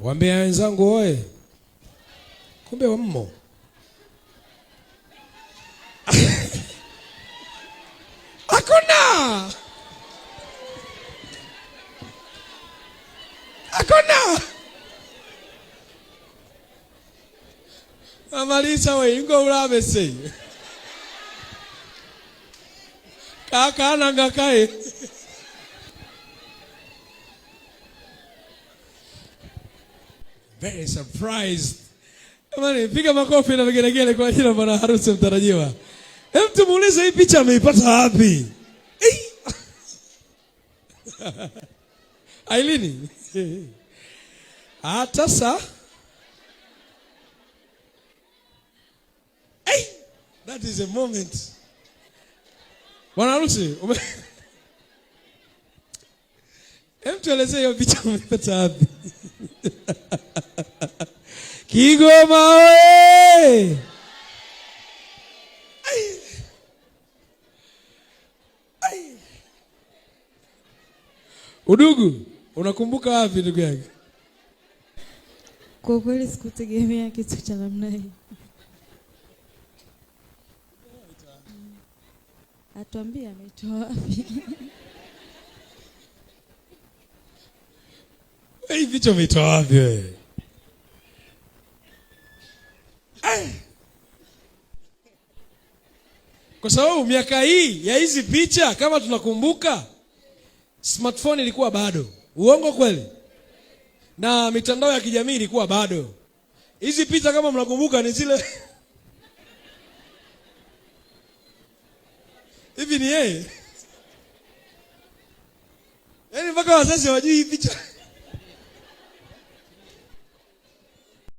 Waambia wenzangu oye. Kumbe wammo. Hakuna. Hakuna. Amalisa we ingo ulabese. Kaka ngakae. Very surprised. Jamani, piga makofi na vigelegele kwa ajili ya bwana harusi mtarajiwa. Hem, tumuulize hii picha ameipata wapi? Ailini. Hata sa. Hey, that is a moment. Bwana harusi, hem, tuelezee hiyo picha umeipata wapi? Kigoma oye! Udugu, unakumbuka wapi ndugu yangu? Kwa kweli sikutegemea kitu cha namna hii. Atuambie ametoa wapi? Hii picha umeitoa wapi wewe? Kwa sababu miaka hii ya hizi picha kama tunakumbuka, smartphone ilikuwa bado. Uongo kweli? Na mitandao ya kijamii ilikuwa bado. Hizi picha kama mnakumbuka ni zile hivi ni yeye. Yaani mpaka wazazi hawajui hii picha.